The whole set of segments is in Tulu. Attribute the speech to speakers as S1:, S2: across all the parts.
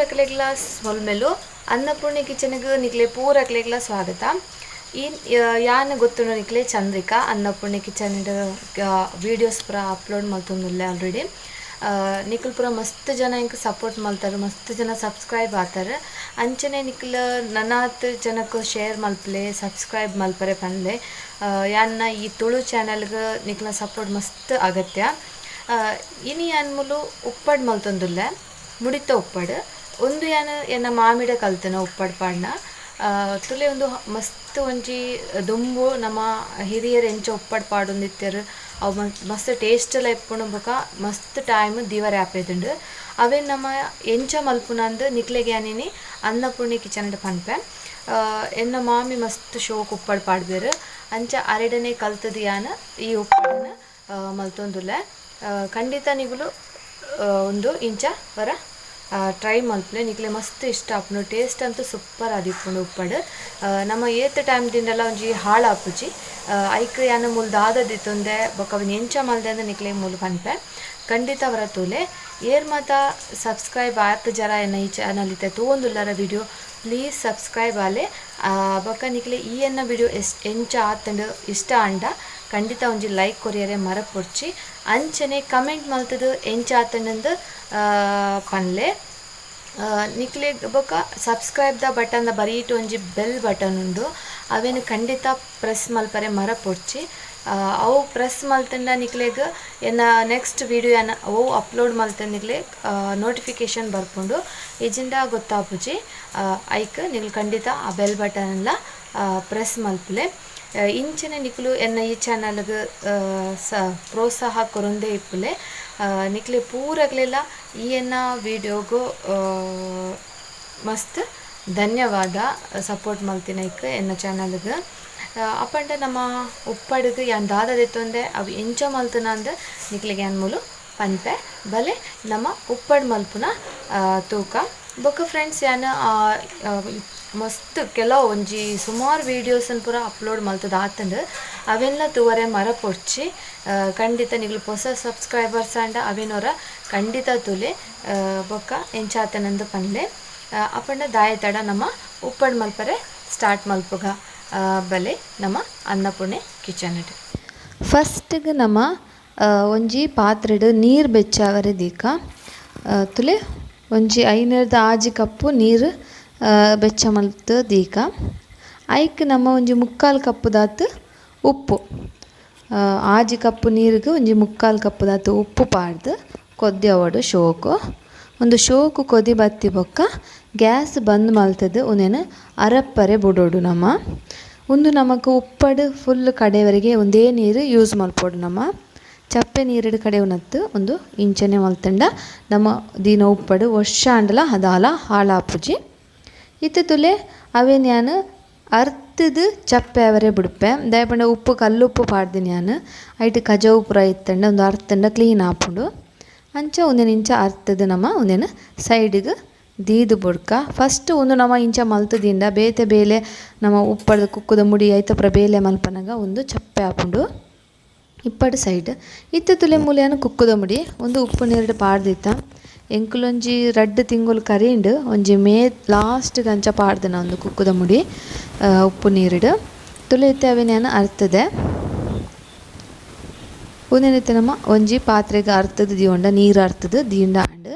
S1: ಪೂರಕ್ಲೆಗ್ಲ ಸೊಲ್ಮೆಲು ಅನ್ನಪೂರ್ಣೆ ಕಿಚನ್ಗ್ ನಿಕ್ಲೆ ಪೂರಕ್ಲೆಗ್ಲ ಸ್ವಾಗತ. ಈ ಯಾನ್ ಗೊತ್ತುಂಡು ನಿಕ್ಲೆ ಚಂದ್ರಿಕಾ ಅನ್ನಪೂರ್ಣೆ ಕಿಚನ್ ವೀಡಿಯೋಸ್ ಪೂರ ಅಪ್ಲೋಡ್ ಮಲ್ತೊಂದುಲ್ಲೆ ಆಲ್ರೆಡಿ. ನಿಕುಲು ಪೂರ ಮಸ್ತ್ ಜನ ಎಂಕ್ ಸಪೋರ್ಟ್ ಮಲ್ತಾರ್, ಮಸ್ತ್ ಜನ ಸಬ್ಸ್ಕ್ರೈಬ್ ಆತಾರ್. ಅಂಚನೆ ನಿಕ್ಲ್ ನನಾತ್ ಜನಕ್ ಶೇರ್ ಮಲ್ಪಲೆ, ಸಬ್ಸ್ಕ್ರೈಬ್ ಮಲ್ಪರೆ ಪನ್ಲೆ. ಯಾನ್ನ ಈ ತುಳು ಚಾನೆಲ್ಗ್ ನಿಕ್ಲ್ನ ಸಪೋರ್ಟ್ ಮಸ್ತ್ ಅಗತ್ಯ. ಇನಿ ಯಾನ್ ಮೂಲು ಉಪ್ಪಡ್ ಮಲ್ತೊಂದುಲ್ಲೆ, ಮುಡಿತ ಉಪ್ಪಡ್. ಉಂದು ಯಾನ್ ಎನ್ನ ಮಾಮಿಡ ಕಲ್ತನ ಉಪ್ಪಡ್ ಪಾಡ್ನ. ತುಲೆ ಉಂದು ಮಸ್ತ್ ಒಂಜಿ ದುಂಬು ನಮ್ಮ ಹಿರಿಯೆರ್ ಎಂಚ ಉಪ್ಪಡ್ ಪಾಡೊಂದಿತ್ತೆರ್, ಅವು ಮಸ್ತ್ ಟೇಸ್ಟ್ ಲ ಇಪ್ಪುಂಡು ಬೊಕ ಮಸ್ತ್ ಟೈಮ್ ದೀವರೆ ಆಪೆದುಂಡು. ಅವೆನ್ ನಮ ಎಂಚ ಮಲ್ಪುನಂದ್ ನಿಕ್ಲೆಗ್ ಯಾನ್ ಇನಿ ಅನ್ನಪೂರ್ಣೆ ಕಿಚನ್ ಡ್ ಪನ್ಪೆ. ಎನ್ನ ಮಾಮಿ ಮಸ್ತ್ ಶೋಕ್ ಉಪ್ಪಡ್ ಪಾಡ್ಬೆರ್, ಅಂಚ ಅರೆಡನೆ ಕಲ್ತುದು ಯಾನ್ ಈ ಉಪ್ಪಡನ್ ಮಲ್ತೊಂದುಲ್ಲೆ. ಖಂಡಿತ ನಿಗುಲು ಉಂದು ಇಂಚ ವರ ಟ್ರೈ ಮಲ್ಪಲೆ, ನಿಕ್ಲೆ ಮಸ್ತ್ ಇಷ್ಟ ಆಪುಂಡು. ಟೇಸ್ಟ್ ಅಂತೂ ಸೂಪರ್ ಆದಿಪ್ಪುಂಡು ಉಪ್ಪಡ್. ನಮ ಏತ್ ಟೈಮ್ ದಿಂಡಲ ಒಂಜಿ ಹಾಳಾಪುಜಿ. ಐಕ್ ಯಾನ್ ಮೂಲು ದಾದ ದಿತ್ತೊಂದೆ ಬೊಕ ಅವೆನ್ ಎಂಚ ಮಲ್ದೆ ಅಂದ್ ನಿಕ್ಲೆ ಮೂಲು ಪನ್ಪೆ. ಖಂಡಿತ ಅವರ ತೂಲೆ. ಏರ್ ಮಾತ ಸಬ್ಸ್ಕ್ರೈಬ್ ಆತ್ ಜರ ಎನ್ನ ಈ ಚಾನಲ್ ಇತ್ತೆ ತೂವೊಂದುಲ್ಲರ video please subscribe ಆಲೆ. ಬೊಕ ನಿಕ್ಲೆ ಈ ಎನ್ನ ವಿಡಿಯೋ ಎಂಚ ಆತಂಡ್ ಇಷ್ಟ ಆಂಡ ಖಂಡಿತ ಒಂಜಿ ಲೈಕ್ ಕೊರಿಯರೆ ಮರಪೊಡ್ಚಿ. ಅಂಚನೆ ಕಮೆಂಟ್ ಮಲ್ತದು ಎಂಚ ಆತಂಡ್ ಪನ್ಲೆ. ನಿಕ್ಲೆ ಬೊಕ ಸಬ್ಸ್ಕ್ರೈಬ್ ದ ಬಟನ್ ದ ಬರೀಟ್ ಒಂಜಿ ಬೆಲ್ ಬಟನ್ ಉಂಡು, ಅವೆನ್ ಖಂಡಿತ ಪ್ರೆಸ್ ಮಲ್ಪರೆ ಮರಪೊಡ್ಚಿ. ಅವು ಪ್ರೆಸ್ ಮಲ್ತಂಡ ನಿಕ್ಲೆಗ್ ಎನ್ನ ನೆಕ್ಸ್ಟ್ ವಿಡಿಯೋ ಯಾನ್ ಅವು ಅಪ್ಲೋಡ್ ಮಲ್ತಂಡ ನಿಕ್ಲೆ ನೋಟಿಫಿಕೇಶನ್ ಬರ್ಪುಂಡು, ಇಜಿಂಡ ಗೊತ್ತಾಪುಜಿ. ಐಕ್ ನಿಕ್ಲು ಖಂಡಿತ ಆ ಬೆಲ್ ಬಟನ್ ಲ ಪ್ರೆಸ್ ಮಲ್ಪುಲೆ. ಇಂಚನೆ ನಿಕ್ಲು ಎನ್ನ ಈ ಚಾನಲ್ಗ್ ಪ್ರೋತ್ಸಾಹ ಕೊರೊಂದೇ ಇಪ್ಪುಲೆ. ನಿಕ್ಲೆ ಪೂರಗ್ಲೆಲ ಈ ಎನ್ನ ವಿಡಿಯೋಗು ಮಸ್ತ್ ಧನ್ಯವಾದ ಸಪೋರ್ಟ್ ಮಲ್ತಿನೈಕ್ ಎನ್ನ ಚಾನಲ್ಗ್. ಅಪಂಡ ನಮ್ಮ ಉಪ್ಪಡ್ಗ್ ಯಾನ್ ದಾದ ದೆತ್ತೊಂದೆ ಅವು ಎಂಚ ಮಲ್ತುನಂದ್ ನಿಕ್ಲೆಗ್ ಯಾನ್ ಮೂಲು ಪನ್ಪೆ. ಬಲೆ ನಮ್ಮ ಉಪ್ಪಡ್ ಮಲ್ಪುನ ತೂಕ. ಬೊಕ ಫ್ರೆಂಡ್ಸ್ ಯಾನ್ ಮಸ್ತ್ ಕೆಲವು ಒಂಜಿ ಸುಮಾರು ವೀಡಿಯೋಸ್ ಪೂರ ಅಪ್ಲೋಡ್ ಮಲ್ತುದು ಆತಂಡ್, ಅವೆನ್ಲ ತೂವರೆ ಮರಪೊಡ್ಚಿ. ಖಂಡಿತ ನಿಕ್ಲು ಪೊಸ ಸಬ್ಸ್ಕ್ರೈಬರ್ಸ್ ಆಂಡ ಅವೆನೊರ ಖಂಡಿತ ತೂಲೆ. ಬೊಕ ಎಂಚ ಆತನಂದ್ ಪನ್ಲೆ. ಅಪಂಡ ದಾಯೆ ತಡ ನಮ್ಮ ಉಪ್ಪಡ್ ಮಲ್ಪರೆ ಸ್ಟಾರ್ಟ್ ಮಲ್ಪುಗ. ಬಲೆ ನಮ್ಮ ಅನ್ನಪೂರ್ಣೆ ಕಿಚನ್ ಡ್. ಫಸ್ಟ್ಗ್ ನಮ್ಮ ಒಂಜಿ ಪಾತ್ರೆಡ್ ನೀರು ಬೆಚ್ಚಾವರೆ ದೀಕ. ತುಲೆ ಒಂಜಿ ಐನೆರ್ದ್ ಆಜಿ ಕಪ್ಪು ನೀರು ಬೆಚ್ಚ ಮಲ್ತ್ ದೀಕ. ಐಕ್ ನಮ್ಮ ಒಂಜಿ ಮುಕ್ಕಾಲು ಕಪ್ಪು ದಾತ್ ಉಪ್ಪು, ಆಜಿ ಕಪ್ಪು ನೀರಿಗೆ ಒಂಜಿ ಮುಕ್ಕಾಲು ಕಪ್ಪು ದಾತ್ ಉಪ್ಪು ಪಾಡ್ದು ಕೊದ್ಯವಡು ಶೋಕು. ಒಂದು ಶೋಕು ಕೊದಿ ಬತ್ತಿ ಬೊಕ್ಕ ಗ್ಯಾಸ್ ಬಂದ್ ಮಲ್ತದು ಉಂದೆನ್ ಅರಪ್ಪರೆ ಬುಡೋಡು ನಮ. ಉಂದು ನಮಕ್ ಉಪ್ಪಡ್ ಫುಲ್ ಕಡೆವರೆಗೆ ಒಂದೇ ನೀರು ಯೂಸ್ ಮಲ್ಪೊಡು ನಮ. ಚಪ್ಪೆ ನೀರಿಡು ಕಡೆವನತ್ತು ಉಂದು ಇಂಚನೆ ಮಲ್ತಂಡ ನಮ ದೀನ ಉಪ್ಪಡು ವರ್ಷ ಆಂಡಲ ಅದಾಲ ಹಾಳಾಪುಜಿ. ಇತ್ತೆ ತುಲೆ ಅವೆನ್ ಯಾನ್ ಅರ್ತದು ಚಪ್ಪೆ ಅವರೆ ಬುಡ್ಪೆ. ದಾಯೆ ಪಂಡ ಉಪ್ಪು ಕಲ್ಲುಪ್ಪು ಪಾಡ್ದಿನಿ ಯಾನ್, ಐಟ್ ಕಜವು ಪೂರ ಇತ್ತಂಡ ಉಂದು ಅರ್ತಂಡ ಕ್ಲೀನ್ ಆಪುಂಡು. ಅಂಚ ಉಂದೆನ್ ಇಂಚ ಅರ್ತದು ನಮ ಉಂದೆನ್ ಸೈಡ್ಗ್ ದೀದು ಬುಡ್ಕ. ಫಸ್ಟ್ ಉಂದು ನಮ ಇಂಚ ಮಲ್ತುದಿಂಡ ಬೇತೆ ಬೇಲೆ ನಮ ಉಪ್ಪಡ್ದ ಕುಕ್ಕುದ ಮುಡಿ ಐತ ಪೂರ ಬೇಲೆ ಮಲ್ಪನಗ ಉಂದು ಚಪ್ಪೆ ಆಪುಂಡು. ಇಪ್ಪಡು ಸೈಡ್ ಇತ್ತೆ ತುಲೆ ಮೂಲು ಕುಕ್ಕುದ ಮುಡಿ ಉಂದು ಉಪ್ಪು ನೀರುಡು ಪಾಡ್ದಿತ್ತ. ಎಂಕುಲೊಂಜಿ ರಡ್ಡ್ ತಿಂಗೊಲು ಕರಿಂಡು ಒಂಜಿ ಮೇ ಲಾಸ್ಟ್ ಅಂಚ ಪಾಡ್ದನ ಒಂದು ಕುಕ್ಕುದ ಮುಡಿ ಉಪ್ಪು ನೀರುಡು. ತುಲೆ ಇತ್ತೆ ಅವೆನ್ ಯಾನ್ ಅರ್ತದೆ. ಉಂದೆನ್ ನಮ್ಮ ಒಂಜಿ ಪಾತ್ರೆಗ್ ಅರ್ತದು ದೀವೊಂಡ ನೀರು ಅರ್ತದು ದೀಂಡ ಆಂಡ್.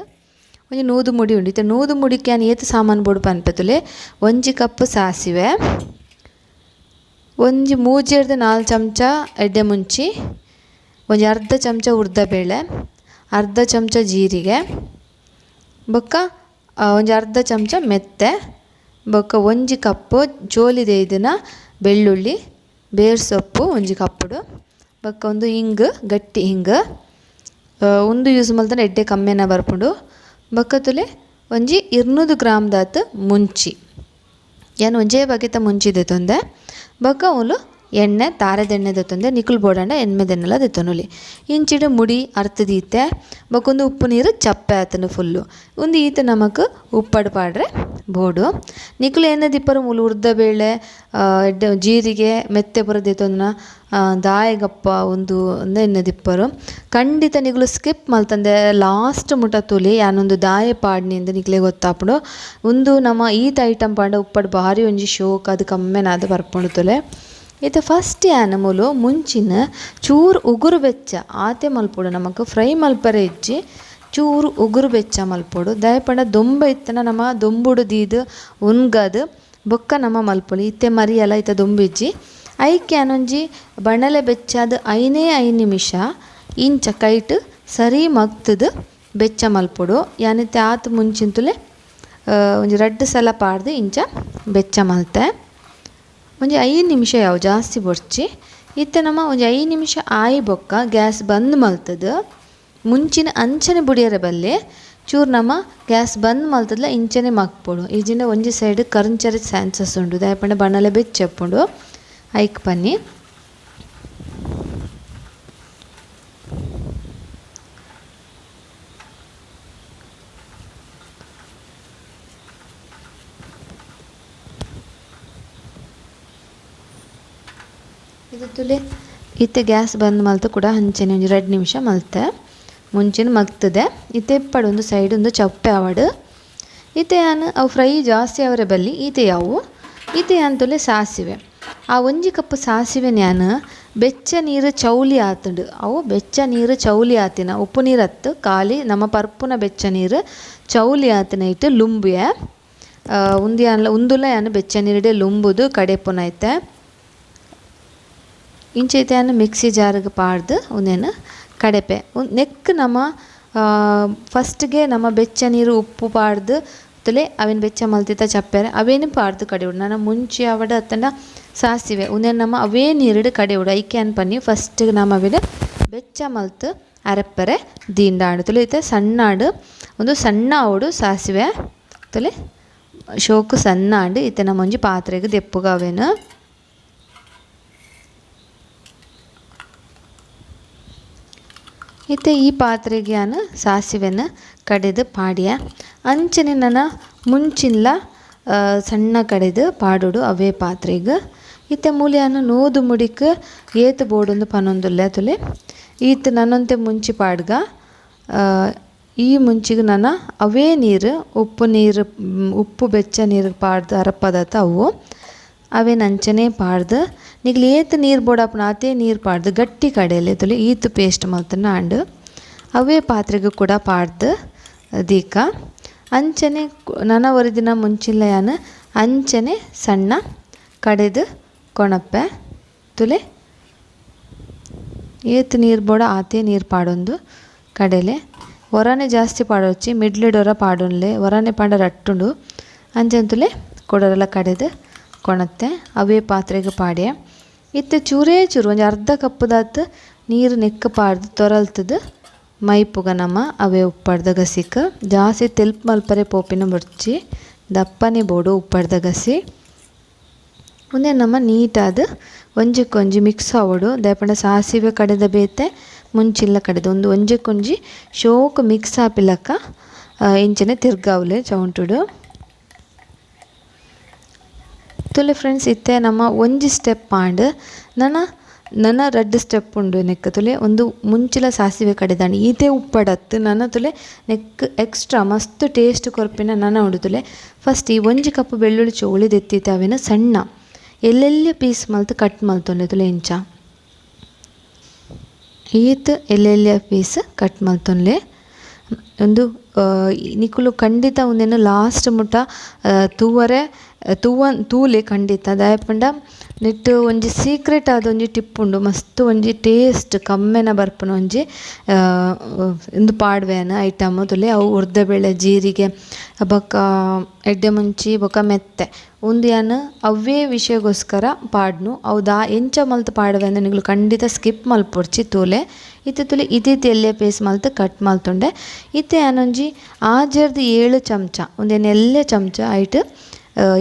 S1: ಒಂಜಿ ನೂದು ಮುಡಿ ಉಂಡು. ಇತ್ತೆ ನೂದು ಮುಡಿಕ್ ಯಾನ್ ಏತ್ ಸಾಮಾನು ಬೋಡು ಪನ್ಪೆ ತುಲೆ. ಒಂಜಿ ಕಪ್ ಸಾಸಿವೆ, ಒಂಜಿ ಮೂಜೆರ್ದ್ 4 ಚಮಚ ಎಡ್ಡೆ ಮುಂಚಿ, ಒಂಜಿ ಅರ್ಧ ಚಮಚ ಉರ್ದ ಬೇಳೆ, ಅರ್ಧ ಚಮಚ ಜೀರಿಗೆ, ಬೊಕ್ಕ ಒಂಜಿ ಅರ್ಧ ಚಮಚ ಮೆತ್ತೆ, ಬೊಕ್ಕ ಒಂಜಿ ಕಪ್ಪು ಜೋಲಿ ಇದನ್ನ ಬೆಳ್ಳುಳ್ಳಿ, ಬೇರ್ ಸೊಪ್ಪು ಒಂಜಿ ಕಪ್ಪುಡು, ಬೊಕ್ಕ ಒಂದು ಹಿಂಗ್ ಗಟ್ಟಿ ಹಿಂಗ್ ಉಂದು ಯೂಸ್ ಮಲ್ತಂಡ ಎಡ್ಡೆ ಕಮ್ಮೆನ ಬರ್ಪುಂಡು. ಬೊಕ್ಕ ತುಲೆ ಒಂಜಿ 200 ಗ್ರಾಮ್ ದಾತ್ ಮುಂಚಿ, ಯಾನ್ ಒಂಜೇ ಬಗೆತ ಮುಂಚಿ ದೆತೊಂದೆ. ಬೊಕ್ಕ ಉಂದು ಎಣ್ಣೆ ತಾರೆದೆಣ್ಣೆ ದೆತ್ತೊಂದೆ ನಿಕುಲು ಬೋಡಂಡ ಎಣ್ಮೆದೆಣ್ಣೆಲ ದೆತ್ತೊನೊಲಿ. ಇಂಚಿಡ್ ಮುಡಿ ಅರ್ತ್ ದೀತೆ ಬೊಕ ಉಪ್ಪು ನೀರು ಚಪ್ಪೆ ಆತುಂಡು ಫುಲ್ಲು. ಉಂದು ಈತ ನಮಕ್ ಉಪ್ಪಡ್ ಪಾಡ್ರೆ ಬೋಡು. ನಿಕುಲು ಎಣ್ಣೆ ದಿಪ್ಪರು ಮೂಲು ಉರ್ದ ಬೇಳೆ ಜೀರಿಗೆ ಮೆತ್ತೆ ಪೂರ ದೆತ್ತೊಂದಿನ ದಾಯೆಗಪ್ಪ ಉಂದು ಎಣ್ಣೆ ದಿಪ್ಪರು. ಖಂಡಿತ ನಿಕುಲು ಸ್ಕಿಪ್ ಮಲ್ತಂದೆ ಲಾಸ್ಟ್ ಮುಟ ತೂಲಿ ಯಾನೊಂದು ದಾಯೆ ಪಾಡ್ನಿಂದ್ ನಿಕ್ಲೆ ಗೊತ್ತಾಪುಂಡು. ಉಂದು ನಮ ಈತ ಐಟಮ್ ಪಾಂಡ ಉಪ್ಪಡ್ ಬಾರಿ ಒಂಜಿ ಶೋಕ್ ಅದು ಕಮ್ಮೆನಾದ್ ಬರ್ಪುಂಡು ತುಲೆ. ಇತ್ತೆ ಫಸ್ಟ್ ಯಾನ್ ಮೂಲು ಮುಂಚಿನ ಚೂರು ಉಗುರು ಬೆಚ್ಚ ಆತೆ ಮಲ್ಪೊಡು, ನಮಕ್ ಫ್ರೈ ಮಲ್ಪರೆ ಇಜ್ಜಿ, ಚೂರು ಉಗುರು ಬೆಚ್ಚ ಮಲ್ಪೊಡು. ದಾಯೆ ಪಂಡ ದೊಂಬ ಇತ್ತನ ನಮ ದೊಂಬುಡು ದೀದ್ ಉನ್ಗದ್ ಬೊಕ್ಕ ನಮ ಮಲ್ಪೊಲಿ. ಇತ್ತೆ ಮರಿಯಲ ಇತ್ತೆ ದೊಂಬಿಜ್ಜಿ. ಐಕ್ ಯಾನೊಂಜಿ ಬಣಲೆ ಬೆಚ್ಚಾದ್ 5 ನಿಮಿಷ ಇಂಚ ಕೈಟ್ ಸರಿ ಮಗ್ತುದು ಬೆಚ್ಚ ಮಲ್ಪೊಡು. ಯಾನಿತ್ತೆ ಆತ್ ಮುಂಚಿನ ತುಲೆ ಒಂಜಿ 2 ಸಲ ಪಾಡ್ದು ಇಂಚ ಬೆಚ್ಚ ಮಲ್ತೆ. ಒಂಜಿ 5 ನಿಮಿಷ ಯಾವು ಜಾಸ್ತಿ ಬೊರ್ಚಿ. ಇತ್ತೆ ನಮ ಒಂಜಿ 5 ನಿಮಿಷ ಆಯಿ ಬೊಕ್ಕ ಗ್ಯಾಸ್ ಬಂದ್ ಮಲ್ತದು ಮುಂಚಿನ ಅಂಚನೆ ಬುಡಿಯರೆ ಬಲ್ಲೆ ಚೂರು ನಮ ಗ್ಯಾಸ್ ಬಂದ್ ಮಲ್ತದ್ಲ ಇಂಚನೆ ಮಗ್ಪೊಡು. ಇಜಿಂಡ ಒಂಜಿ ಸೈಡ್ ಕರ್ಂಚರೆ ಚಾನ್ಸಸ್ ಉಂಡು, ದಾಯೆ ಪಂಡ ಬಣಲೆ ಬೆಚ್ಚಪ್ಪುಂಡು. ಐಕ್ ಪನ್ನಿ ಇದು ತುಲೆ ಇತ್ತೆ ಗ್ಯಾಸ್ ಬಂದ್ ಮಲ್ತು ಕೂಡ ಅಂಚನೆ ಒಂಜಿ 2 ನಿಮಿಷ ಮಲ್ತೆ ಮುಂಚಿನ ಮಗ್ತದೆ. ಇತ್ತೆ ಇಪ್ಪಡು ಒಂದು ಸೈಡ್ ಒಂದು ಚಪ್ಪೆ ಆವಡು. ಇತ್ತೆ ಯಾನ್ ಅವು ಫ್ರೈ ಜಾಸ್ತಿ ಅವರೆ ಬಲ್ಲಿ ಈತೆ ಯಾವು ಇತ್ತೆ ಯಾನ್ ತುಲೆ ಸಾಸಿವೆ ಆ ಒಂಜಿ ಕಪ್ ಸಾಸಿವೆ ಯಾನ್ ಬೆಚ್ಚ ನೀರು ಚೌಲಿ ಆತುಂಡು. ಅವು ಬೆಚ್ಚ ನೀರು ಚೌಲಿ ಆತಿನ ಉಪ್ಪು ನೀರು ಅತ್ತು ಖಾಲಿ ನಮ್ಮ ಪರ್ಪುನ ಬೆಚ್ಚ ನೀರು ಚೌಲಿ ಆತಿನ ಇಟ್ಟು ಲುಂಬುವೆ. ಉಂದು ಯಾನ್ಲ ಉಂದುಲ ಯಾನ್ ಬೆಚ್ಚ ನೀರುಡೆ ಲುಂಬುದು ಕಡೆಪುನ ಐತೆ. ಇಂಚೈತೆ ಯಾನ್ ಮಿಕ್ಸಿ ಜಾರಿಗೆ ಪಾಡ್ದು ಉಂದೇನು ಕಡೆಪೆ. ನೆಕ್ ನಮ ಫಸ್ಟ್ಗೆ ನಮ್ಮ ಬೆಚ್ಚ ನೀರು ಉಪ್ಪು ಪಾಡ್ದು ತುಲೆ ಅವೇನು ಬೆಚ್ಚ ಮಲ್ತಿತ್ತ ಚಪ್ಪೆರೆ ಅವೇನು ಪಾಡ್ದು ಕಡೆಯುಡು. ನನ್ನ ಮುಂಚೆ ಅವಡ ಅತ್ತಂಡ ಸಾಸಿವೆ ಉಂದೇನು ನಮ್ಮ ಅವೇ ನೀರುಡು ಕಡೆಯುಡು. ಐಕೆ ಅನ್ ಪನ್ನಿ ಫಸ್ಟ್ ನಮ್ಮ ಅವೇನು ಬೆಚ್ಚ ಮಲ್ತು ಅರಪ್ಪರೆ ದೀಂಡಾಡು ತುಲೆ. ಇತ್ತೆ ಸಣ್ಣಾಡು ಒಂದು ಸಣ್ಣ ಅವಡು ಸಾಸಿವೆ ತುಲೆ ಶೋಕು ಸಣ್ಣ ಆಂಡು. ಇತ್ತೆ ನಮ್ಮ ಒಂಜಿ ಪಾತ್ರೆಗೆ ದೆಪ್ಪುಗ ಅವೇನು. ಇತ್ತೆ ಈ ಪಾತ್ರೆಗೆ ಯಾನ್ ಸಾಸಿವೆನ ಕಡೆದು ಪಾಡ್ಯ. ಅಂಚನೆ ನನ ಮುಂಚಿನ್ಲ ಸಣ್ಣ ಕಡೆದು ಪಾಡೋಡು ಅವೇ ಪಾತ್ರೆಗೆ. ಇತ್ತೆ ಮೂಲ್ಯಾನ ನೂದು ಮುಡಿಕ್ ಏತ್ ಬೋಡೊಂದು ಪನೊಂದುಲ್ಲೆ ತುಲೆ. ಈತ್ ನನ್ನೊಂತೆ ಮುಂಚಿ ಪಾಡ್ಗ. ಈ ಮುಂಚಿಗೆ ನನ ಅವೇ ನೀರು ಉಪ್ಪು ನೀರು ಉಪ್ಪು ಬೆಚ್ಚ ನೀರು ಪಾಡ್ದು ಅರಪ್ಪದತ್ತ ಅವು ಅವೇನು ಅಂಚನೆ ಪಾಡ್ದು ನಿಗ್ಲು ಏತ್ ನೀರು ಬೋಡಪ್ಪನ ಆತೇ ನೀರು ಪಾಡ್ದು ಗಟ್ಟಿ ಕಡೆಯಲ್ಲೇ ತುಲೆ ಈತ್ ಪೇಸ್ಟ್ ಮಲ್ತನ ಆಂಡು ಅವೇ ಪಾತ್ರೆಗೂ ಕೂಡ ಪಾಡ್ದು ದೀಕ. ಅಂಚನೆ ನನ ಒರಿದಿನ ಮುಂಚಿಲ್ಲ ಯಾನ್ ಅಂಚನೆ ಸಣ್ಣ ಕಡೆದು ಕೊಣಪ್ಪೆ ತುಲೆ. ಏತ್ ನೀರು ಬೋಡ ಆತೇ ನೀರು ಪಾಡೊಂದು ಕಡೆಲೆ. ಒರನೆ ಜಾಸ್ತಿ ಪಾಡೊಚ್ಚಿ ಮಿಡ್ಲಿಡೊರ ಪಾಡೊನ್ಲೆ ಒರನೆ ಪಾಂಡ ರಟ್ಟುಂಡು ಅಂಚನೆ ತುಲೆ ಕೊಡರೆಲ್ಲ ಕಡೆದು ಕೊಣತ್ತೆ ಅವೇ ಪಾತ್ರೆಗೆ ಪಾಡ್ಯ. ಇತ್ತೆ ಚೂರೇ ಚೂರು ಒಂಜಿ ಅರ್ಧ ಕಪ್ಪುದಾತ್ ನೀರು ನೆಕ್ ಪಾಡ್ದು ತೊರಲ್ತದು ಮೈಪುಗ ನಮ ಅವೇ ಉಪ್ಪಡ್ದ ಗಸಿಕ್. ಜಾಸ್ತಿ ತೆಲ್ಪ್ ಮಲ್ಪರೆ ಪೋಪಿನ ಬೊರ್ಚಿ ದಪ್ಪನೆ ಬೋಡು ಉಪ್ಪಡ್ದ ಗಸಿ. ಉಂದೆ ನಮ ನೀಟಾದ್ ಒಂಜೆಕ್ಕೊಂಜಿ ಮಿಕ್ಸ್ ಆವೊಡು. ದಾಯೆ ಪಂಡ ಸಾಸಿವೆ ಕಡೆದ ಬೇತೆ ಮುಂಚಿಲ್ಲ ಕಡೆದ ಒಂದು ಒಂಜೆಕ್ಕೊಂಜಿ ಶೋಕು ಮಿಕ್ಸ್ ಆಪಿಲಕ್ಕ ಇಂಚನೆ ತಿರ್ಗಾವ್ಲೆ ಚೌಂಟುಡು ತುಲೆ. ಫ್ರೆಂಡ್ಸ್ ಇತ್ತೆ ನಮ್ಮ ಒಂಜಿ ಸ್ಟೆಪ್ ಆಂಡ್ ನನ ನನ 2 ಸ್ಟೆಪ್ ಉಂಡು ನೆಕ್ ತುಲೆ. ಒಂದು ಮುಂಚಿಲ ಸಾಸಿವೆ ಕಡೆದಾಂಡ್ ಈತೆ ಉಪ್ಪಡತ್ತು ನನ ತುಲೆ ನೆಕ್ ಎಕ್ಸ್ಟ್ರಾ ಮಸ್ತ್ ಟೇಸ್ಟ್ ಕೊರ್ಪಿನ ನನ ಉಂಡು ತುಲೆ. ಫಸ್ಟ್ ಈ ಒಂಜಿ ಕಪ್ ಬೆಳ್ಳುಳ್ಳಿ ಚೋಳಿ ದೆತ್ತಿತ್ತೆ ಅವೇನು ಸಣ್ಣ ಎಲ್ಲೆಲ್ಲಿ ಪೀಸ್ ಮಲ್ತು ಕಟ್ ಮಲ್ತೊಂಡೆ ತುಲೆ ಇಂಚ ಈತ್ ಎಲ್ಲೆಲ್ಲಿ ಪೀಸ್ ಕಟ್ ಮಲ್ತೊನ್ಲೆ. ಒಂದು ನಿಕುಲು ಖಂಡಿತ ಒಂದೇನು ಲಾಸ್ಟ್ ಮುಟ ತೂವರೆ ತೂಲೆ ಖಂಡಿತ. ದಾಯೆ ಪಂಡ ನೆಟ್ ಒಂಜಿ ಸೀಕ್ರೆಟ್ ಆದ ಒಂಜಿ ಟಿಪ್ ಉಂಡು ಮಸ್ತ್ ಒಂಜಿ ಟೇಸ್ಟ್ ಕಮ್ಮೆನ ಬರ್ಪುನ ಒಂಜಿ ಉಂದು ಪಾಡ್ವೇನ ಐಟಮ್ ತುಲೆ. ಅವು ಉರ್ದಬೇಳೆ ಜೀರಿಗೆ ಬೊಕ್ಕ ಎಡ್ಡೆ ಮುಂಚಿ ಬೊಕ್ಕ ಮೆತ್ತೆ ಉಂದು ಯಾನ್ ಅವ್ವೇ ವಿಷಯಗೋಸ್ಕರ ಪಾಡ್ನು. ಅವು ದಾ ಎಂಚ ಮಲ್ತ್ ಪಾಡ್ವೆ ಅಂದ್ ನಿಕುಲು ಖಂಡಿತ ಸ್ಕಿಪ್ ಮಲ್ಪೊಡ್ಚಿ ತೂಲೆ. ಇತ್ತೆ ತುಲೆ ಇತ್ತಿತ್ತಿ ಎಲ್ಯ ಪೀಸ್ ಮಲ್ತ್ ಕಟ್ ಮಲ್ತೊಂಡೆ. ಇತ್ತೆ ಯಾನೊಂಜಿ 6 ರ್ದ್ 7 ಚಮಚ ಉಂದೆನ್ ಎಲ್ಯ ಚಮಚ ಐಟ್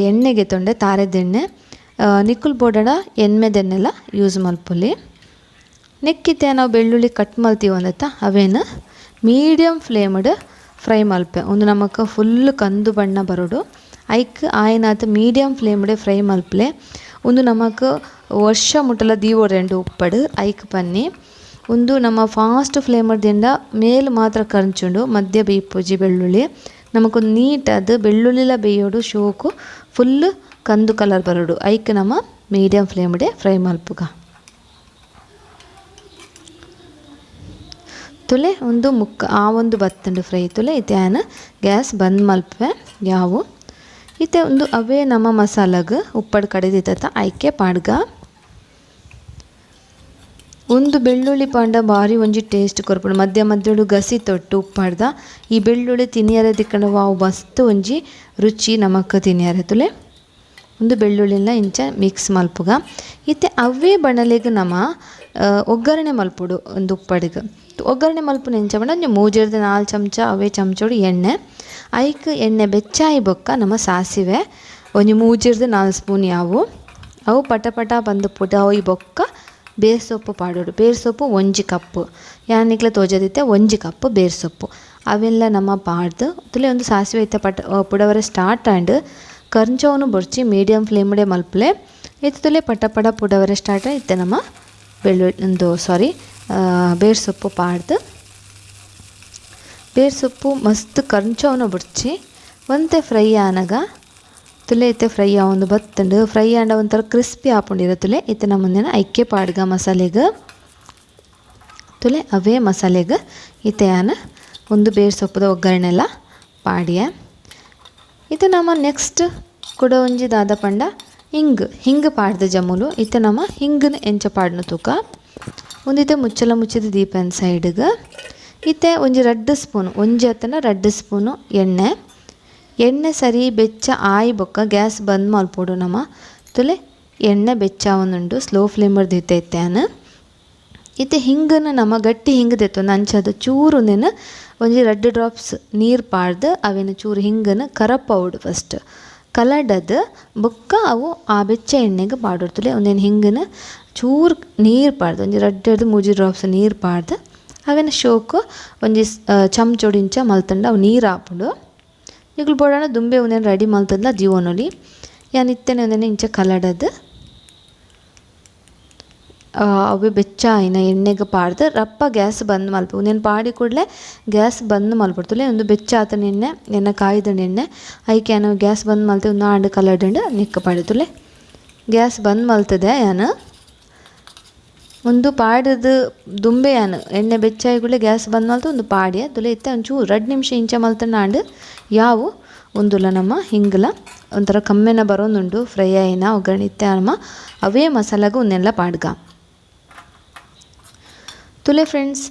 S1: ಎಣ್ಣೆ ಗೆತೊಂಡೆ ತಾರೆದೆಣ್ಣೆ. ನಿಕ್ಕುಲ್ ಬೋಡಡ ಎಣ್ಮೆದೆಣ್ಣೆಲ ಯೂಸ್ ಮಲ್ಪೊಲಿ. ನೆಕ್ಕಿತ್ತೆ ನಾವು ಬೆಳ್ಳುಳ್ಳಿ ಕಟ್ ಮಲ್ತೀವಂದತ್ತ ಅವೇನು ಮೀಡಿಯಮ್ ಫ್ಲೇಮ್ಡ್ ಫ್ರೈ ಮಲ್ಪೆ. ಒಂದು ನಮಕ್ ಫುಲ್ ಕಂದು ಬಣ್ಣ ಬರೋಡು ಐಕ್ ಆಯನಾತ್ ಮೀಡಿಯಮ್ ಫ್ಲೇಮ್ಡೆ ಫ್ರೈ ಮಲ್ಪಲೆ. ಒಂದು ನಮಕ್ ವರ್ಷ ಮುಟ್ಟಲ ದೀವೊರೆಂಡು ಉಪ್ಪಡು ಐಕ್ ಪನ್ನಿ. ಒಂದು ನಮ್ಮ ಫಾಸ್ಟ್ ಫ್ಲೇಮರ್ದಿಂದ ಮೇಲ್ ಮಾತ್ರ ಕಂಚುಂಡು ಮಧ್ಯ ಬೇಯ್ಪುಜಿ ಬೆಳ್ಳುಳ್ಳಿ. ನಮಕೊಂದು ನೀಟ್ ಅದು ಬೆಳ್ಳುಳ್ಳಿಲ ಬೇಯೋಡು ಶೋಕು ಫುಲ್ ಕಂದು ಕಲರ್ ಬರೋಡು ಐಕ್ ನಮ್ಮ ಮೀಡಿಯಮ್ ಫ್ಲೇಮ್ಡೆ ಫ್ರೈ ಮಲ್ಪುಗ. ತುಲೆ ಒಂದು ಮುಕ್ಕ ಆ ಒಂದು ಬತ್ತಂಡು ಫ್ರೈ ತುಲೆ ಇತ್ತೆ ಗ್ಯಾಸ್ ಬಂದ್ ಮಲ್ಪೆ ಯಾವು. ಇತ್ತೆ ಒಂದು ಅವೇ ನಮ್ಮ ಮಸಾಲಾಗ ಉಪ್ಪಡು ಕಡೆದಿತ್ತ ಐಕೆ ಪಾಡ್ಗ. ಒಂದು ಬೆಳ್ಳುಳ್ಳಿ ಪಾಂಡ ಬಾರಿ ಒಂಜಿ ಟೇಸ್ಟ್ ಕೊರ್ಪುಂಡು. ಮಧ್ಯ ಮಧ್ಯಡು ಗಸಿ ತೊಟ್ಟು ಉಪ್ಪಾಡ್ದ ಈ ಬೆಳ್ಳುಳ್ಳಿ ತಿನಿಯರೆ ತಿಕ್ಕಂಡ ವಾವು ಮಸ್ತ್ ಒಂಜಿ ರುಚಿ ನಮಕ್ ತಿನಿಯರೆ ತುಲೆ. ಒಂದು ಬೆಳ್ಳುಳ್ಳಿನ ಇಂಚ ಮಿಕ್ಸ್ ಮಲ್ಪುಗ. ಇತ್ತೆ ಅವೇ ಬಣಲೆಗ್ ನಮ ಒಗ್ಗರಣೆ ಮಲ್ಪೊಡು ಒಂದು ಉಪ್ಪಡಿಗೆ. ಒಗ್ಗರಣೆ ಮಲ್ಪುನ ಎಂಚ ಪಂಡ ಒಂಜಿ ಮೂಜೆರ್ದ್ 4 ಚಮಚ ಅವೇ ಚಮಚೋಡು ಎಣ್ಣೆ ಐಕ್ ಎಣ್ಣೆ ಬೆಚ್ಚಾಯಿ ಬೊಕ್ಕ ನಮ್ಮ ಸಾಸಿವೆ ಒಂಜಿ 3 4 ಸ್ಪೂನ್ ಯಾವು ಅವು ಪಟ ಪಟ ಬಂದು ಪುಟ ಅವು ಬೊಕ್ಕ ಬೇರ್ ಸೊಪ್ಪು ಪಾಡೋಡು. ಬೇರ್ ಸೊಪ್ಪು 1 ಕಪ್ ಯಾನಿಕ್ಲ ತೋಜದಿತ್ತೆ 1 ಕಪ್ ಬೇರ್ ಸೊಪ್ಪು ಅವೆಲ್ಲ ನಮ್ಮ ಪಾಡ್ದು ತುಲೆ ಒಂದು ಸಾಸಿವೆ ಇತ್ತೆ ಪಟ ಪುಡವರೆ ಸ್ಟಾರ್ಟ್ ಆಂಡ್ ಕಂಚವನ್ನು ಬೊರ್ಚಿ ಮೀಡಿಯಮ್ ಫ್ಲೇಮ್ಡೆ ಮಲ್ಪಲೆ. ಇತ್ತೆ ತುಲೆ ಪಟ ಪಟ ಪುಡವರೆ ಸ್ಟಾರ್ಟ್ ಇತ್ತೆ ನಮ್ಮ ಬೆಳ್ಳುಳ್ಳಿ ಒಂದು ಸಾರಿ ಬೇರ್ ಸೊಪ್ಪು ಪಾಡ್ದು ಬೇರ್ ಸೊಪ್ಪು ಮಸ್ತ್ ಕಂಚವನ್ನು ಬುಡ್ಚಿ ಒಂತೆ ಫ್ರೈ ಆನಗ ತುಲೆ ಇತ್ತೆ ಫ್ರೈ ಆವೊಂದು ಬತ್ತುಂಡು. ಫ್ರೈ ಆಂಡ ಒಂಥರ ಕ್ರಿಸ್ಪಿ ಆಪುಂಡು ತುಲೆ ಇತ್ತೆ ನಮ್ಮ ಮುಂದಿನ ಐಕೆ ಪಾಡ್ಗ ಮಸಾಲೆಗ್ ತುಲೆ ಅವೇ ಮಸಾಲೆಗ್ ಇತ್ತೆ ಯಾನ್ ಒಂದು ಬೇರ್ ಸೊಪ್ಪುದ ಒಗ್ಗರಣೆಲ್ಲ ಪಾಡಿಯ. ಇತ್ತೆ ನಮ್ಮ ನೆಕ್ಸ್ಟ್ ಕುಡ ಒಂಜಿ ದಾದ ಪಂಡ ಹಿಂಗ್ ಹಿಂಗ್ ಪಾಡ್ದ ಜಮುಲು. ಇತ್ತೆ ನಮ್ಮ ಹಿಂಗನ್ ಎಂಚ ಪಾಡ್ನ ತೂಕ. ಒಂದಿತ್ತೆ ಮುಚ್ಚಲ ಮುಚ್ಚಿದ ದೀಪನ್ ಸೈಡ್ಗ್ ಇತ್ತೆ ಒಂಜಿ 2 ಸ್ಪೂನ್ ಒಂಜಿ ಅತ್ತನ 2 ಸ್ಪೂನು ಎಣ್ಣೆ ಎಣ್ಣೆ ಸರಿ ಬೆಚ್ಚ ಆಯಿ ಬೊಕ್ಕ ಗ್ಯಾಸ್ ಬಂದ್ ಮಲ್ಪೊಡು ನಮ ತುಲೆ ಎಣ್ಣೆ ಬೆಚ್ಚ ಒಂದುಂಡು ಸ್ಲೋ ಫ್ಲೇಮರ್ ದೀತೆ ಇತ್ತೆ ಇತ್ತೆ ಹಿಂಗನ್ನು ನಮ ಗಟ್ಟಿ ಹಿಂಗ್ ದೆತ್ತೊಂದು ಅಂಚದ ಚೂರು ಉಂದೆನ್ ಒಂಜಿ 2 ಡ್ರಾಪ್ಸ್ ನೀರು ಪಾಡ್ದು ಅವೆನ್ ಚೂರು ಹಿಂಗನ್ನು ಕರಪವೊಡು ಫಸ್ಟ್ ಕಲಡದ್ ಬೊಕ್ಕ ಅವು ಆ ಬೆಚ್ಚ ಎಣ್ಣೆಗೆ ಪಾಡೊಡು. ಉಂದೆನ್ ಹಿಂಗನ್ನು ಚೂರು ನೀರು ಪಾಡ್ದು ಒಂಜಿ 2 3 ಡ್ರಾಪ್ಸ್ ನೀರು ಪಾಡ್ದು ಅವೆನ್ ಶೋಕು ಒಂಜಿ ಚಮಚೊಡು ಇಂಚ ಮಲ್ತಂಡ ಅವು ನೀರು ಆಪುಂಡು. ನಿಕುಲು ಬೋಡಾಂಡ ದುಂಬೆ ಉಂದೆನ್ ರೆಡಿ ಮಲ್ತುಂಡ ದೀವೊನೊಲಿ. ಯಾನ್ ಇತ್ತೆನೆ ಉಂದೆನ್ ಇಂಚ ಕಲಡದ್ ಅವೇ ಬೆಚ್ಚ ಆಯಿನ ಎಣ್ಣೆಗ್ ಪಾಡ್ದು ರಪ್ಪ ಗ್ಯಾಸ್ ಬಂದ್ ಮಲ್ಪು. ಉಂದೆನ್ ಪಾಡಿ ಕೂಡಲೇ ಗ್ಯಾಸ್ ಬಂದ್ ಮಲ್ಪೊಡು. ಉಂದು ಬೆಚ್ಚ ಆತನ ಎಣ್ಣೆ ಎಣ್ಣೆ ಕಾಯ್ದನ ಎಣ್ಣೆ ಐಕ್ ಯಾನ್ ಗ್ಯಾಸ್ ಬಂದ್ ಮಲ್ತೆ ಉಂದು ಆಂಡ್ ಕಲಡಂಡು ನೆಕ್ಕ್ ಪಾಡ್ದುಲೆ ಗ್ಯಾಸ್ ಬಂದ್ ಮಲ್ತದೆ ಯಾನ್. ಉಂದು ಪಾಡ್ದು ದುಂಬೆ ಯಾನ್ ಎಣ್ಣೆ ಬೆಚ್ಚಾಯಿ ಕೂಡಲೇ ಗ್ಯಾಸ್ ಬಂದ್ ಮಲ್ತು ಉಂದು ಪಾಡ್ಯ ತುಲೆ ಇತ್ತೆ ಒಂಚೂರು 2 ನಿಮಿಷ ಇಂಚ ಮಲ್ತಂಡ ಆಂಡ್ ಯಾವು ಉಂದುಲ ನಮ್ಮ ಹಿಂಗ್ಲ ಒಂಥರ ಕಮ್ಮೆನ ಬರೋಂದುಂಡು ಫ್ರೈ ಆಯಿನ ಒಗ್ಗರಣೆ ಇತ್ತೆ ನಮ್ಮ ಅವೇ ಮಸಾಲಾಗು ಉಂದೆಲ್ಲ ಪಾಡ್ಗ. ತುಲೆ ಫ್ರೆಂಡ್ಸ್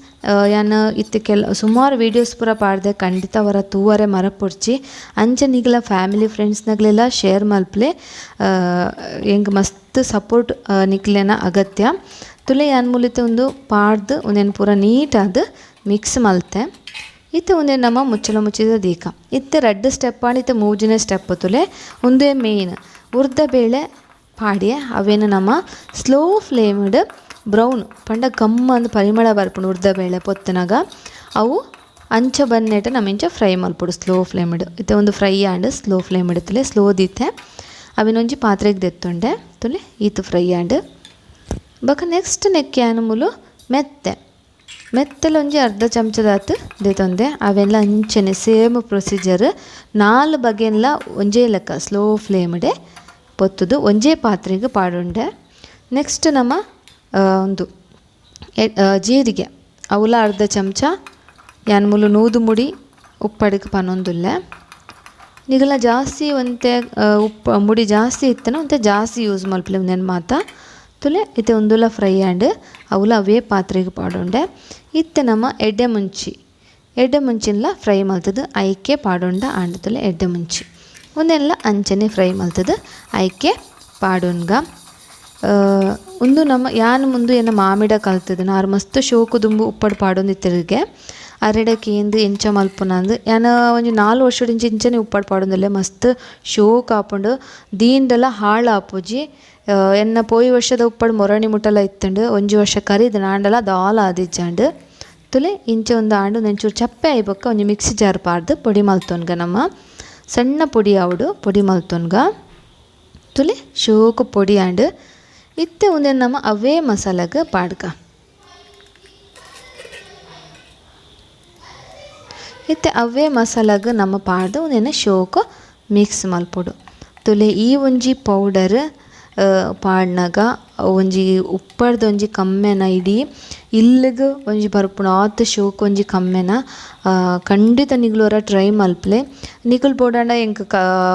S1: ಯಾನ್ ಇತ್ತೆ ಕೆಲ ಸುಮಾರು ವೀಡಿಯೋಸ್ ಪೂರ ಪಾಡ್ದೆ ಖಂಡಿತ ವರ ತೂವರೆ ಮರಪೊಡ್ಚಿ. ಅಂಚ ನಿಗಲ ಫ್ಯಾಮಿಲಿ ಫ್ರೆಂಡ್ಸ್ನಗಲೆಲ್ಲ ಶೇರ್ ಮಲ್ಪಲೆ. ಎಂಕ್ ಮಸ್ತ್ ಸಪೋರ್ಟ್ ನಿಕ್ಲೆನ ಅಗತ್ಯ. ತುಲೆ ಯಾನ್ ಮೂಲಿತೆ ಉಂದು ಪಾಡ್ದು ಉಂದೆನ್ ಪೂರ ನೀಟಾದ್ ಮಿಕ್ಸ್ ಮಲ್ತೆ. ಇತ್ತೆ ಉಂದೆನ್ ನಮ್ಮ ಮುಚ್ಚಳ ಮುಚ್ಚಿದ ದೀಕ ಇತ್ತೆ 2 ಸ್ಟೆಪ್ ಆಂಡ್ ಇತ್ತೆ 3ನೇ ಸ್ಟೆಪ್ ತುಲೆ ಉಂದೇ ಮೇಯ್ನ್ ಉರ್ದ ಬೇಳೆ ಪಾಡ್ಯೆ ಅವೇನು ನಮ್ಮ ಸ್ಲೋ ಫ್ಲೇಮ್ಡ್ ಬ್ರೌನ್ ಪಂಡ ಕಮ್ಮಂದು ಪರಿಮಳ ಬರ್ಪುಂಡು ಉರ್ದ ಬೇಳೆ ಪೊತ್ತುನಗ ಅವು ಅಂಚ ಬನ್ನೇಟ ನಮ್ಮ ಇಂಚ ಫ್ರೈ ಮಲ್ಪೊಡು ಸ್ಲೋ ಫ್ಲೇಮ್ಡ್. ಇತ್ತೆ ಒಂದು fry and slow flame ತುಲೆ ಸ್ಲೋ ದೀತೆ ಅವೆನೊಂಜಿ ಪಾತ್ರೆಗೆ ದೆತ್ತುಂಡೆ ತುಲೆ ಈತು ಫ್ರೈ ಆಂಡ್. ಬೊಕ ನೆಕ್ಸ್ಟ್ ನೆಕ್ ಯಾನ್ ಮೂಲು ಮೆತ್ತೆ ಮೆತ್ತೆಲ ಒಂಜಿ ಅರ್ಧ ಚಮಚದಾತ್ ದೆತೊಂದೆ ಅವೆಲ್ಲ ಅಂಚನೆ ಸೇಮ್ ಪ್ರೊಸೀಜರ್ 4 ಬಗೆನ್ಲ ಒಂಜೇ ಲೆಕ್ಕ ಸ್ಲೋ ಫ್ಲೇಮ್ಡೆ ಪೊತ್ತುದು ಒಂಜೇ ಪಾತ್ರೆಗೆ ಪಾಡುಂಡೆ. ನೆಕ್ಸ್ಟ್ ನಮ್ಮ ಒಂದು ಜೀರಿಗೆ ಅವುಲ ಅರ್ಧ ಚಮಚ ಯಾನ್ ಮೂಲು 100 ಮುಡಿ ಉಪ್ಪಡಿಗೆ ಪನೊಂದುಲ್ಲೆ. ನಿಗಲ ಜಾಸ್ತಿ ಒಂತೆ ಉಪ್ಪು ಮುಡಿ ಜಾಸ್ತಿ ಇತ್ತನ ಒಂತೆ ಜಾಸ್ತಿ ಯೂಸ್ ಮಲ್ಪಲೆ ಉಂದೆನ್ ಮಾತ. ತುಲೆ ಇತ್ತೆ ಉಂದುಲ ಫ್ರೈ ಆಂಡ್ ಅವುಲ ಅವೇ ಪಾತ್ರೆಗೆ ಪಾಡುಂಡೆ. ಇತ್ತೆ ನಮ್ಮ ಎಡ್ಡೆ ಮುಂಚಿ ಎಡ್ಡೆ ಮುಂಚಿನ್ಲ ಫ್ರೈ ಮಲ್ತದು ಐಕೆ ಪಾಡುಂಡ ಆಂಡ್ ತುಲೆ ಎಡ್ಡೆ ಮುಂಚಿ ಉಂದೆಲ್ಲ ಅಂಚನೆ ಫ್ರೈ ಮಲ್ತದು ಐಕೆ ಪಾಡುನ್ಗ. ಉಂದು ನಮ್ಮ ಯಾನ್ ಮುಂದು ಎನ್ನ ಮಾಮಿಡ ಕಲ್ತದು ನಾರು ಮಸ್ತ್ ಶೋಕು ದುಂಬು ಉಪ್ಪಡ್ ಪಾಡೊಂದಿತ್ತೆರ್ಗೆ ಅರೆಡ ಕೇಂದು ಎಂಚ ಮಲ್ಪುನಂದು ಯಾನ್ ಒಂಜಿ 4 ವರ್ಷಡ್ ಇಂಚ ಇಂಚನೆ ಉಪ್ಪಡ್ ಪಾಡೊಂದುಲ್ಲೆ ಮಸ್ತ್ ಶೋಕು ಆಪುಂಡು ದೀಂಡಲ ಹಾಳು ಆಪುಜಿ. ಎನ್ನ ಪೋಯಿ ವರ್ಷದ ಉಪ್ಪಡ್ ಮೊರಣಿ ಮುಟ್ಟಲ ಇತ್ತುಂಡು ಒಂಜಿ ವರ್ಷ ಕರಿದ ನಾಂಡಲ ದಾಲ ಆದಿಜ್ಜಾಂಡ್ ತುಲೆ ಇಂಚ ಒಂದು ಆಂಡು ಒಂಚೂರು ಚಪ್ಪೆ ಆಯಿ ಬೊಕ್ಕ ಒಂಜಿ ಮಿಕ್ಸಿ ಜಾರ್ ಪಾಡ್ದು ಪೊಡಿ ಮಲ್ತೊನ್ಗ ನಮ್ಮ ಸಣ್ಣ ಪೊಡಿ ಆವಡು ಪೊಡಿ ಮಲ್ತೊನ್ಗ ತುಲೆ ಶೋಕು ಪೊಡಿ ಆಂಡ್ ಇತ್ತೆ ಉಂದೆನ್ ನಮ ಅವೇ ಮಸಾಲಾಗ್ ಪಾಡ್ಗ ಇತ್ತೆ ಅವೇ ಮಸಾಲಾಗ್ ನಮ್ಮ ಪಾಡ್ದು ಉಂದೆನ್ ಶೋಕು ಮಿಕ್ಸ್ ಮಲ್ಪೊಡು ತುಲೆ ಈ ಒಂಜಿ ಪೌಡರ್ ಪಾಡ್ನಗ ಒಂಜಿ ಉಪ್ಪಡ್ದ ಒಂಜಿ ಕಮ್ಮೆನ ಇಡೀ ಇಲ್ಲಗ್ ಒಂಜಿ ಬರ್ಪುಂಡು ಆತ್ ಶೋಕು ಒಂಜಿ ಕಮ್ಮೆನ ಖಂಡಿತ ನಿಗುಲು ಟ್ರೈ ಮಲ್ಪಲೆ ನಿಕುಲು ಬೋಡಾಂಡ ಎಂಕ್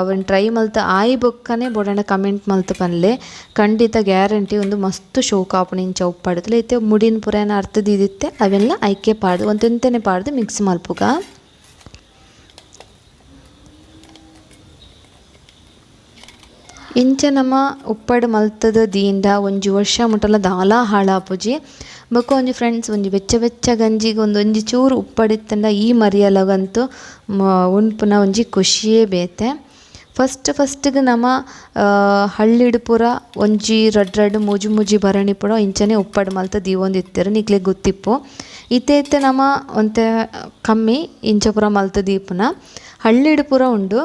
S1: ಅವೆನ್ ಟ್ರೈ ಮಲ್ತ್ ಆಯಿ ಬೊಕ್ಕನೆ ಬೋಡಾಂಡ ಕಮೆಂಟ್ ಮಲ್ತ್ ಪನ್ಲೆ ಖಂಡಿತ ಗ್ಯಾರಂಟಿ ಒಂದು ಮಸ್ತ್ ಶೋಕು ಆಪುಂಡು ಇಂಚ ಉಪ್ಪಡ್ ಇತ್ತೆ ಮುಡಿನ್ ಪೂರ ಅರ್ತ್ ದೀದಿತ್ತೆ ಅವೆಲ್ಲ ಐಕೆ ಪಾಡ್ದು ಒಂತೆಂತೆನೆ ಪಾಡ್ದು ಮಿಕ್ಸ್ ಮಲ್ಪುಗ. ಇಂಚ ನಮ ಉಪ್ಪಡ್ ಮಲ್ತದ ದೀಂಡ ಒಂಜಿ ವರ್ಷ ಮುಟ್ಟಲ ದಾಲ ಹಾಳಾಪುಜಿ ಬೊಕ್ಕ ಒಂಜಿ ಫ್ರೆಂಡ್ಸ್ ಒಂಜಿ ಬೆಚ್ಚ ಬೆಚ್ಚ ಗಂಜಿಗೆ ಒಂದು ಒಂಜಿ ಚೂರು ಉಪ್ಪಡಿತ್ತಂಡ ಈ ಮರಿಯಲಗಂತೂ ಉಣ್ಪುನ ಒಂಜಿ ಖುಷಿಯೇ ಬೇತೆ. ಫಸ್ಟ್ ಫಸ್ಟ್ಗೆ ನಮ ಹಳ್ಳಿಡ್ ಪೂರ ಒಂಜಿ ರಡ್ಡ್ ರಡ್ಡ್ ಮೂಜಿ ಮೂಜಿ ಭರಣಿ ಪೂರ ಇಂಚನೆ ಉಪ್ಪಡ್ ಮಲ್ತ್ ದೀವೊಂದಿತ್ತೆರ್ ನಿಕ್ಲೆಗ್ ಗೊತ್ತಿಪ್ಪು. ಇತ್ತೆ ಇತ್ತೆ ನಮ ಒಂತೆ ಕಮ್ಮಿ ಇಂಚ ಪೂರ ಮಲ್ತ್ ದೀಪುನ ಹಳ್ಳಿಡ್ ಪೂರ ಉಂಡು.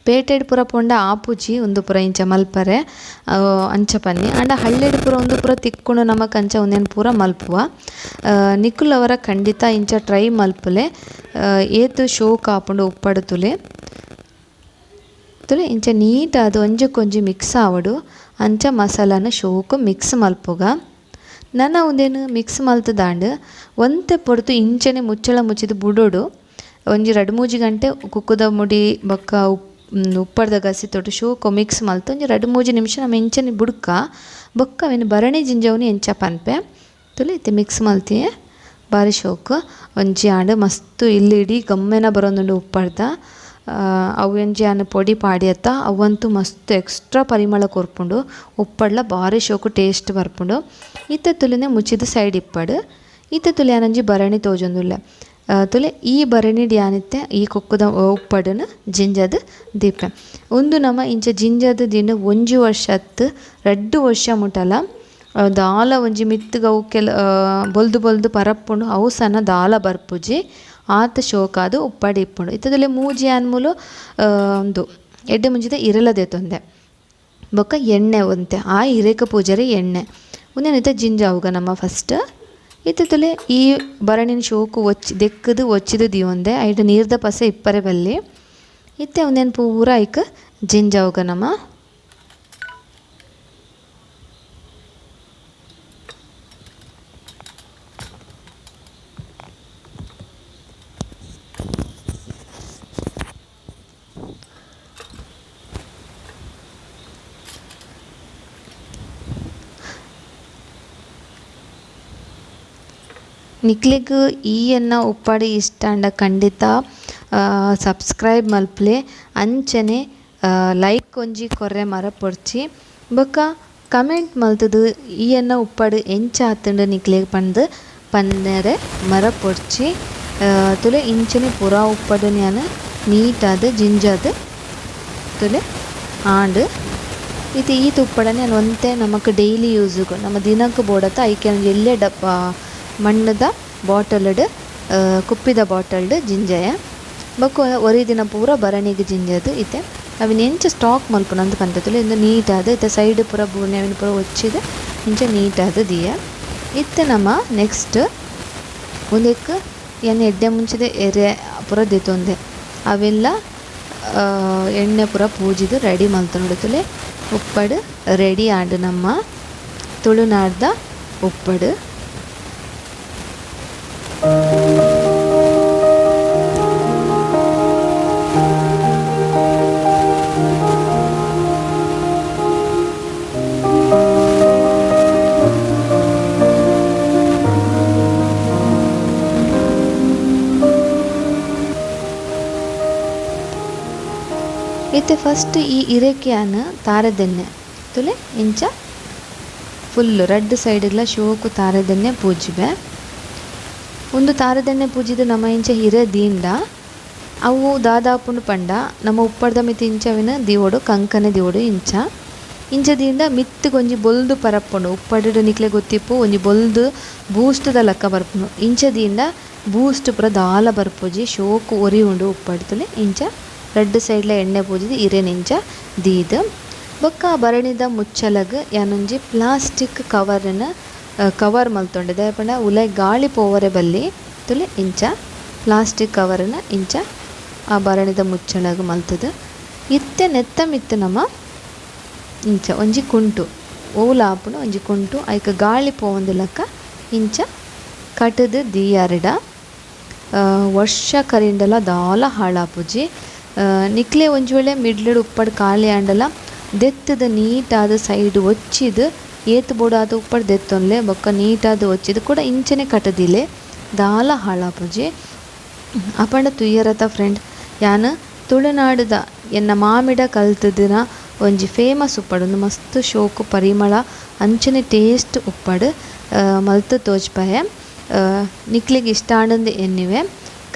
S1: ಪೇಟೆಡ್ ಪೂರ ಪೋಂಡ ಆಪುಜಿ ಉಂದು ಪೂರ ಇಂಚ ಮಲ್ಪರೆ ಅಂಚ ಪನ್ನಿ ಆಂಡ ಹಳ್ಳಿಡ್ ಪೂರ ಉಂದು ಪೂರ ತಿಕ್ಕುಂಡು ನಮಕ್ ಅಂಚ ಉಂದೆನ್ ಪೂರ ಮಲ್ಪುವ. ನಿಕುಲು ಅವರ ಖಂಡಿತ ಇಂಚ ಟ್ರೈ ಮಲ್ಪುಲೆ ಏತ್ ಶೋಕ್ ಆಪುಂಡು ಉಪ್ಪಡ್ ತುಲೆ ತುಲೆ ಇಂಚ ನೀಟಾದ್ ಒಂಜಕ್ಕೊಂಜಿ ಮಿಕ್ಸ್ ಆವೊಡು ಅಂಚ ಮಸಾಲಾನ ಶೋಕು ಮಿಕ್ಸ್ ಮಲ್ಪುಗ. ನನ ಉಂದೆನ್ ಮಿಕ್ಸ್ ಮಲ್ತದಾಂಡ್ ಒಂತೆ ಪೊರ್ತು ಇಂಚನೆ ಮುಚ್ಚಳ ಮುಚ್ಚಿದ್ ಬುಡೊಡು ಒಂಜಿ ರಡ್ಡ್ ಮೂಜಿ ಗಂಟೆ ಕುಕ್ಕುದ ಮುಡಿ ಬೊಕ್ಕ ಉಪ್ಪಡ್ದ ಗಸಿ ತೊಟ್ಟು ಶೋಕು ಮಿಕ್ಸ್ ಮಲ್ತ್ ಒಂಜಿ ರಡ್ಡ್ ಮೂಜಿ ನಿಮಿಷ ನಮ ಇಂಚನೆ ಬುಡ್ಕ ಬೊಕ್ಕ ಅವೆನ್ ಭರಣಿ ಜಿಂಜವುನಿ ಎಂಚ ಪನ್ಪೆ ತುಲೆ ಇತ್ತೆ ಮಿಕ್ಸ್ ಮಲ್ತಿಯೆ ಬಾರಿ ಶೋಕು ಒಂಜಿ ಆಂಡ್ ಮಸ್ತ್ ಇಲ್ಲ್ ಇಡೀ ಗಮ್ಮೆನ ಬರೊಂದುಂಡು ಉಪ್ಪಡ್ದ. ಅವು ಒಂಜಿ ಆನ್ ಪೊಡಿ ಪಾಡ್ಯತ್ತ ಅವಂತೂ ಮಸ್ತ್ ಎಕ್ಸ್ಟ್ರಾ ಪರಿಮಳ ಕೊರ್ಪುಂಡು ಉಪ್ಪಡ್ಲ ಬಾರಿ ಶೋಕು ಟೇಸ್ಟ್ ಬರ್ಪುಂಡು. ಇತ್ತೆ ತುಲಿನೆ ಮುಚ್ಚಿದ್ ಸೈಡ್ ಇಪ್ಪಡ್ ಇತ್ತೆ ತುಲೆ ಆನೊಂಜಿ ಭರಣಿ ತೋಜೊಂದುಲ್ಲೆ ತುಲೆ ಈ ಭರಣಿಡ್ ಯಾನಿತ್ತೆ ಈ ಕುಕ್ಕುದ ಉಪ್ಪಡನ್ ಜಿಂಜದ್ ದೀಪೆ. ಉಂದು ನಮ ಇಂಚ ಜಿಂಜದ್ ದೀಂಡ ಒಂಜಿ ವರ್ಷ ಅತ್ತ್ ರಡ್ಡ್ ವರ್ಷ ಮುಟಲ ದಾಲ ಒಂಜಿ ಮಿತ್ತ್ಗ್ ಅವು ಕೆಲ ಬೊಲ್ದು ಬೊಲ್ದು ಪರಪುಂಡು ಅವು ಸನ ದಾಲ ಬರ್ಪುಜಿ ಆತ್ ಶೋಕಾದ್ ಉಪ್ಪಡ್ ಇಪ್ಪುಂಡು. ಇತ್ತದಲೆ ಮೂಜಿ ಆನ್ಮುಲು ಉಂದು ಎಡ್ಡೆ ಮುಂಚಿದ ಇರೆಲ ದೆತೊಂದೆ ಬೊಕ್ಕ ಎಣ್ಣೆ ಒಂತೆ ಆ ಇರೆಕ್ ಪೂಜರೆ ಎಣ್ಣೆ ಉಂದೆನ್ ಇತ್ತೆ ಜಿಂಜಾವುಗ ನಮ ಫಸ್ಟ್. ಇತ್ತೆ ತುಲೆ ಈ ಭರಣಿನ್ ಶೋಕು ಒಚ್ಚಿ ದೆಕ್ಕುದು ಒಚ್ಚಿದ್ ದೀವೊಂದೆ ಐಟ್ ನೀರ್ದ ಪಸೆ ಇಪ್ಪರೆ ಬಲ್ಲಿ ಇತ್ತೆ ಉಂದೆನ್ ಪೂರ ಐಕ್ ಜಿಂಜಾವುಗ ನಮ. ನಿಕ್ಲೆಗ್ ಈ ಎನ್ನ ಉಪ್ಪಡ್ ಇಷ್ಟ ಆಂಡ ಖಂಡಿತ ಸಬ್ಸ್ಕ್ರೈಬ್ ಮಲ್ಪುಲೆ ಅಂಚನೆ ಲೈಕ್ ಒಂಜಿ ಕೊರ್ರೆ ಮರಪೊಡ್ಚಿ ಬೊಕ್ಕ ಕಮೆಂಟ್ ಮಲ್ತುದು ಈ ಎನ್ನ ಉಪ್ಪಡ್ ಎಂಚ ಆತುಂಡು ನಿಕ್ಲೆಗ್ ಪಂದ್ ಪನ್ನೆರೆ ಮರಪೊಡ್ಚಿ. ತುಲೆ ಇಂಚನೆ ಪೂರ ಉಪ್ಪಡ್ ಯಾನ್ ನೀಟಾದ್ ಜಿಂಜಾದ್ ತುಲೆ ಆಂಡ್. ಇತ್ತೆ ಈ ಉಪ್ಪಡನೆ ಯಾನ್ ಒಂತೆ ನಮಕ್ ಡೈಲಿ ಯೂಸುಗು ನಮ್ಮ ದಿನಕ್ ಬೋಡತ್ತ ಐಕೆ ಒಂಜಿ ಎಲ್ಯ ಡಬ್ಬ ಮಣ್ಣುದ ಬಾಟಲ್ಡ್ ಕುಪ್ಪಿದ ಬಾಟಲ್ಡ್ ಜಿಂಜಯ ಬೊಕ್ಕ ಒರಿ ದಿನ ಪೂರ ಭರಣಿಗ್ ಜಿಂಜದ್ ಇತ್ತೆ ಅವೆನ್ ಎಂಚ ಸ್ಟಾಕ್ ಮಲ್ಪುನ ಅಂದ್ ಪನ್ಪೆ ತುಲೆ ಇಂದು ನೀಟಾದ್ ಇತ್ತೆ ಸೈಡ್ ಪೂರ ಬೂರ್ನೆ ಅವೆನ್ ಪೂರ ಒಚ್ಚಿದ್ ಇಂಚ ನೀಟಾದ್ ದೀಯ. ಇತ್ತೆ ನಮ ನೆಕ್ಸ್ಟ್ ಉಂದೆಕ್ ಯಾನ್ ಎಡ್ಡೆ ಮುಂಚಿದ ಎರೆ ಪೂರ ದೆತೊಂದೆ ಅವೆಲ್ಲ ಎಣ್ಣೆ ಪೂರ ಪೂಜಿದ್ ರೆಡಿ ಮಲ್ತೊನೊಡು ತುಲೆ ಉಪ್ಪಡ್ ರೆಡಿ ಆಂಡ್ ನಮ್ಮ ತುಳುನಾಡ್ದ ಉಪ್ಪಡ್. ಇತ್ತೆ ಫಸ್ಟ್ ಈ ಇರೆಕ್ಯಾನ್ ತಾರದೆಣ್ಣೆ ತುಲೆ ಇಂಚ ಫುಲ್ ರಡ್ಡ್ ಸೈಡ್ಗ್ಲ ಶೋಕು ತಾರದೆಣ್ಣೆ ಪೂಜಿವೆ. ಉಂದು ತಾರದೆಣ್ಣೆ ಪೂಜಿದ್ ನಮ ಇಂಚ ಹಿರೆ ದೀಂಡ ಅವು ದಾದಾಪುಂಡು ಪಂಡ ನಮ್ಮ ಉಪ್ಪಡ್ದ ಮಿತ್ತ್ ಇಂಚ ಅವೆನ್ ದೀವೊಡು ಕಂಕನೆ ದೀವೊಡು ಇಂಚ ಇಂಚ ದೀಂಡ ಮಿತ್ತ್ಗ್ ಒಂಜಿ ಬೊಲ್ದು ಪರಪುಂಡು ಉಪ್ಪಡ್ಡ್ ನಿಕ್ಲೆ ಗೊತ್ತಿಪ್ಪು ಒಂಜಿ ಬೊಲ್ದು ಬೂಸ್ಟ್ದ ಲೆಕ್ಕ ಬರ್ಪುಂಡು. ಇಂಚ ದೀಂಡ ಬೂಸ್ಟ್ ಪೂರ ದಾಲ ಬರ್ಪುಜಿ ಶೋಕು ಒರಿಯುಂಡು ಉಪ್ಪಡ್ ತೂಲೆ ಇಂಚ ರಡ್ಡ್ ಸೈಡ್ಲ ಎಣ್ಣೆ ಪೂಜಿದ್ ಇರೆನ್ ಇಂಚ ದೀದ್ ಬೊಕ್ಕ ಭರಣಿದ ಮುಚ್ಚಲಗ್ ಯಾನೊಂಜಿ ಪ್ಲಾಸ್ಟಿಕ್ ಕವರ್ನ್ ಕವರ್ ಮಲ್ತೊಂಡೆ ದಾಯೆ ಪಂಡ ಉಲಾಯಿ ಗಾಳಿ ಪೋವರೆ ಬಲ್ಲಿ ತೂಲೆ ಇಂಚ ಪ್ಲಾಸ್ಟಿಕ್ ಕವರ್ನ್ ಇಂಚ ಆ ಭರಣಿದ ಮುಚ್ಚಳಗ್ ಮಲ್ತುದು ಇತ್ತೆ ನೆತ್ತ ಮಿತ್ತ್ ನಮ ಇಂಚ ಒಂಜಿ ಕುಂಟು ಒವುಲ ಆಪುಂಡು ಒಂಜಿ ಕುಂಟು ಐಕ್ ಗಾಳಿ ಪೋವಂದಿಲಕ ಇಂಚ ಕಟುದು ದೀಯರ್ಡ ವರ್ಷ ಕರಿಂಡಲ ದಾಲ ಹಾಳಾಪುಜಿ. ನಿಕ್ಲೆ ಒಂಜಿ ವೇಳೆ ಮಿಡ್ಲುಡು ಉಪ್ಪಡ್ ಖಾಲಿ ಆಂಡಲ ದೆತ್ತುದು ನೀಟಾದ್ ಸೈಡ್ ಒಚ್ಚಿದ್ ಏತ್ ಬೋಡಾದ್ ಉಪ್ಪಡ್ ದೆತ್ತೊನ್ಲೆ ಬೊಕ್ಕ ನೀಟಾದ್ ಒಚ್ಚಿದ್ ಕುಡ ಇಂಚನೆ ಕಟುದಿಲೆ ದಾಲ ಹಾಳಾಪುಜಿ. ಅಪಂಡ ತೂಯರತ ಫ್ರೆಂಡ್ ಯಾನ್ ತುಳುನಾಡುದ ಎನ್ನ ಮಾಮಿಡ ಕಲ್ತುದಿನ ಒಂಜಿ ಫೇಮಸ್ ಉಪ್ಪಡ್ ಉಂದು ಮಸ್ತ್ ಶೋಕು ಪರಿಮಳ ಅಂಚನೆ ಟೇಸ್ಟ್ ಉಪ್ಪಡ್ ಮಲ್ತ್ ತೋಜ್ಪಾಯೆ. ನಿಕ್ಲೆಗ್ ಇಷ್ಟ ಆಂಡಂದ್ ಎನ್ನಿವೆ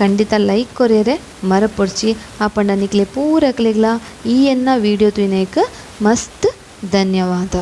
S1: ಖಂಡಿತ ಲೈಕ್ ಕೊರಿಯರೆ ಮರಪೊಡ್ಚಿ. ಅಪಂಡ ನಿಕ್ಲೆ ಪೂರಕ್ಲೆಗ್ಲ ಈ ಎನ್ನ ವಿಡಿಯೋ ತೂಯಿನೈಕ್ ಮಸ್ತ್ ಧನ್ಯವಾದ.